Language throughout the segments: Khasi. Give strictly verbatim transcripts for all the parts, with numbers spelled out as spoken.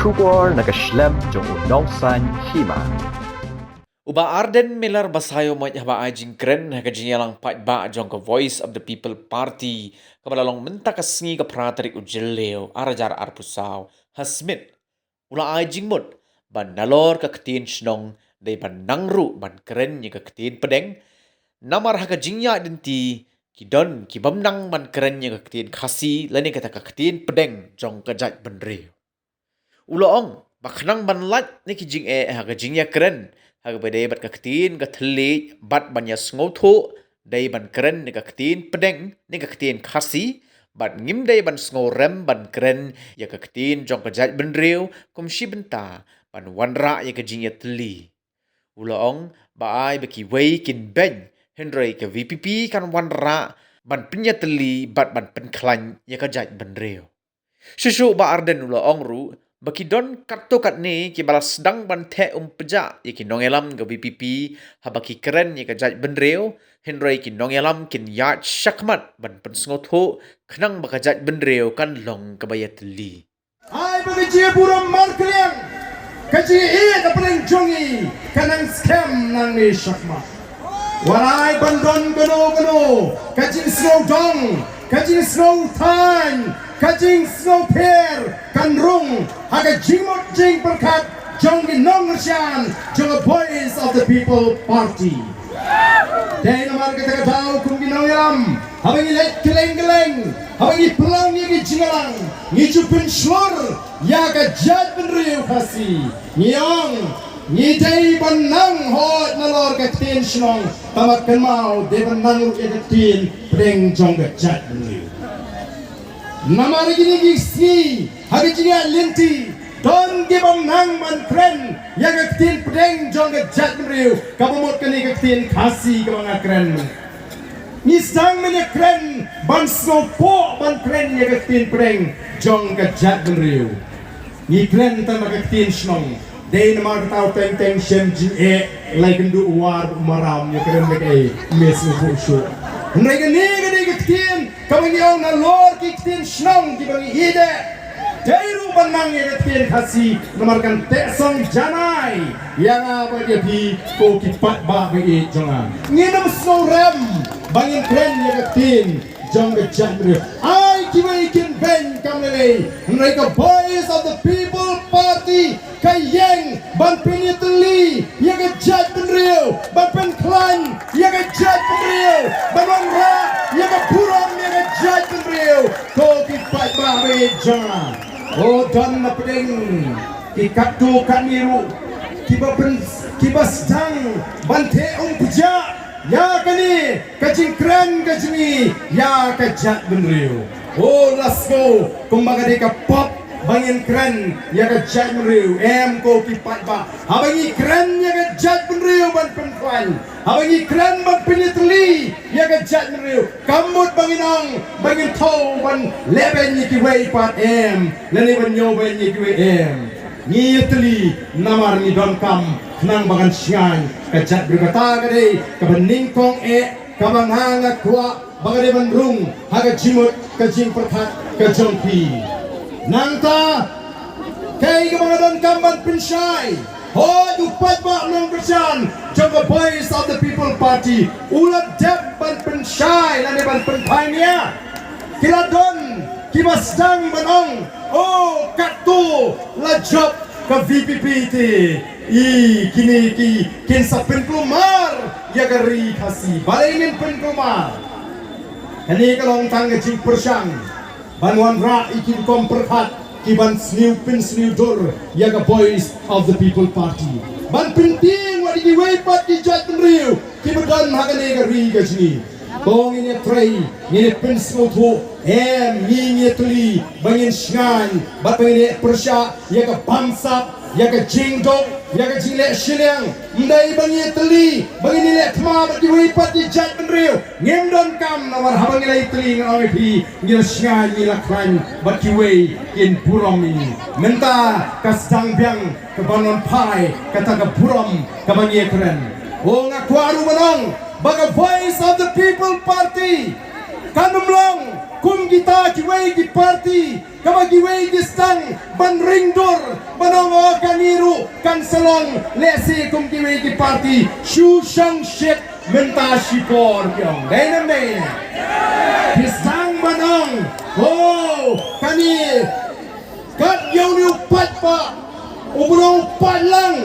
Khubor na ka shlem jong u nongsaiñ hima. U Bah Ardent Miller Basaiawmoit haba ai jingkren ha ka jingïalang paidbah jong ka Voice of the People Party kaba la long mynta ka sngi ka phra tarik u Jylliew ar hajar arphew saw ha Smit, u la ai jingmut ba nalor ka ktien shnong dei ban nang ruh ban kren ïa ka ktien pdeng, namar ha ka jingïaid lynti ki don ki bym nang ban kren ïa ka ktien Khasi lane kata ka ktien pdeng jong ka jaitbynriew. U la ong ba khnang ban lait na ki jingeh ha ka jingïakren ha kaba dei bad ka ktien ka thylliej bad ban ïasngewthuh, dei ban kren na ka ktien pdeng ne ka ktien Khasi, bad ngim dei ban sngewrem ban kren ïa ka ktien jong ka jaitbynriew kum shi bynta ban wanrah ïa ka jingïatylli. U la ong ba ai ba kiwei kin beiñ, hynrei ka V P P kan wanrah ban pynïatylli bad ban pynkhlaiñ ïa ka jaitbynriew. Shuh shuh Bah Ardent u la ong ruh ba ki don katto katne kiba la sdang ban theh umpjah ïa ki nongïalam ka V P P haba ki kren ïa ka jaitbynriew, hynrei ki nongïalam kin ïaid shakhmat ban pynsngewthuh khnang ba ka jaitbynriew kan long kaba ïatylli. Ai ba ka jingburom markylliang, ka jingïeit hapdeng jong ngi ka nang skhem nangne shakhmat. Wat ai ban don kano kano ka jingsngewdong, ka jingsngewthaiñ, ka jingsngewpher kan rung ha ka jingmut jingpyrkhat jong ki nongkyrshan jong ka Voice of the People Party. Dei namar kata ka daw kum ki nongïalam, haba ngi leit kylleng kylleng, haba ngi pynlong ïa ki jingïalang, ngi ju pynshlur ïa ka jaitbynriew Khasi. Ngi ong ngi dei ban nang hoi nalor ka ktien shnong, tangba kynmaw dei ban nang ruh ïa ka ktien pdeng jong ka jaitbynriew. Namar kine ki sngi ha ka jingïaid lynti don ki bym nang ban kren ïa ka ktien pdeng jong ka jaitbynriew, kaba mut kane ka ktien Khasi kaba nga kren. Ngi sdang ban ïakren ban sngewpoh ban kren ïa ka ktien pdeng jong ka jaitbynriew. Ngi kren tang ïa ka ktien shnong. Dei namar kata u teng teng shem jingeh, lai kynduh u war u maram, ïa kren leh ei, me sngewpoh shuh. Hynrei kane ka dei ka ktien kaba ngi ong nalor ki ktien shnong kiba ngi ïeit. Dei ruh ban nang ïa ka ktien Khasi namar kan teh song janai ïa nga bad ïa phi ko ki paidbah ba ïeit jong nga. Ngin ym sngewrem ba ngin kren ïa ka ktien jong ka jaitbynriew. Ai kiwei kin beiñ kam lei lei, hynrei ka Voice of the People Party ka ïeng ban pynïatylli ïa ka jaitbynriew, ban pynkhlaiñ ïa ka jaitbynriew, ban wanrah ïa ka burom ïa ka jaitbynriew. Ko ki paidbah ba ïeit jong nga, o don na pdeng ki katto katne ruh kiba pyn, kiba sdang ban theh umpjah ïa kane ka jingkren ka jong ngi ïa ka jaitbynriew. O la sngew kumba ka dei ka pop ba ngin kren ïa ka jaitbynriew, em ko ki paidbah? Haba ngi kren ïa ka jaitbynriew ban pynkhlaiñ, haba ngi kren ban pynïatylli ïa ka jaitbynriew, kam mut ba ngin ong ba ngin thew ban leh beiñ ïa kiwei pat, em, lane ban ñiew beiñ ïa kiwei, em. Ngi ïatylli namar ngi donkam khnang ba kan shngaiñ ka jaitbynriew. Kata ka dei kaba nyngkong eh kaba nga nga kwah ba ka dei ban rung ha ka jingmut ka jingpyrkhat ka jong phi. Nangta kaei kaba nga donkam ban pynshai, hooid u paidbah nongkyrshan jong ka Voice of the People Party u la dep ban pynshai lane ban pynpaw nia. Ki la don kiba sdang ban ong, o katto la jop ka V P P te, i kine ki kin sa pynkulmar ïa ka ri Khasi. Balei ngin pynkulmar? Kane ka long tang ka jingpyrshang ban wanrah ïa ki rukom pyrkhat ki ban sniew pynsniew dur ïa ka Voice of the People Party, ban pyntieng wat ïa kiwei pat ki jaitbynriew kiba don ha kane ka ri ka jong ngi. To ngin ïatrei, ngin ïa pynsngewthuh, em, ngi ngi ïatylli ba ngin shngaiñ bad ba ngin ïa pyrshah ïa ka bamsap, ïa ka jingduk, ïa ka jingleh shiliang. Ym dei ba ngi ïatylli ba ngin ïa leh thma bad kiwei pat ki jaitbynriew. Ngim donkam, namar haba ngi la ïatylli, nga ong ïa phi, ngi la shngaiñ, ngi la khlaiñ bad kiwei kin burom ïa ngi. Mynta ka sdang biang ka ban wan phai kata ka burom kaba ngi ïa kren. O nga kwah ruh ban ong ba ka Voice of the People Party kan ym long kum kita kiwei ki party Kaba kiwei ki sdang ban ring dur, ban ong, o, kane ruh kan sa long lehse kum kiwei ki party, shu shong shit mynta shipor, ki ong. Dei ne em dei? Ki sdang ban ong, o, kane kat ïa une u paidbah, u briew u paidlang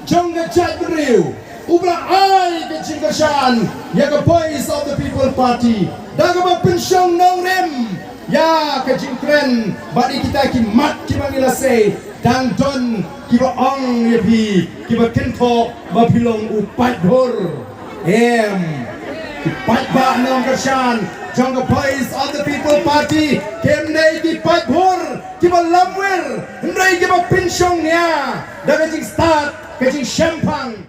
jong ka jaitbynriew, uba la ai ka jingkyrshan ïa ka Voice of the People Party da kaba pynshong nongrim ïa ka jingkren bad ïa kita ki mat kiba ngi la sei. Dang don kiba ong ïa phi, kiba kynthoh ba phi long u paidbhur. Em, ki paidbah nongkyrshan jong ka Voice of the People Party kim dei ki paidbhur kiba lamwir, hynrei kiba pynshong nia da ka jingstad, ka jingshemphang.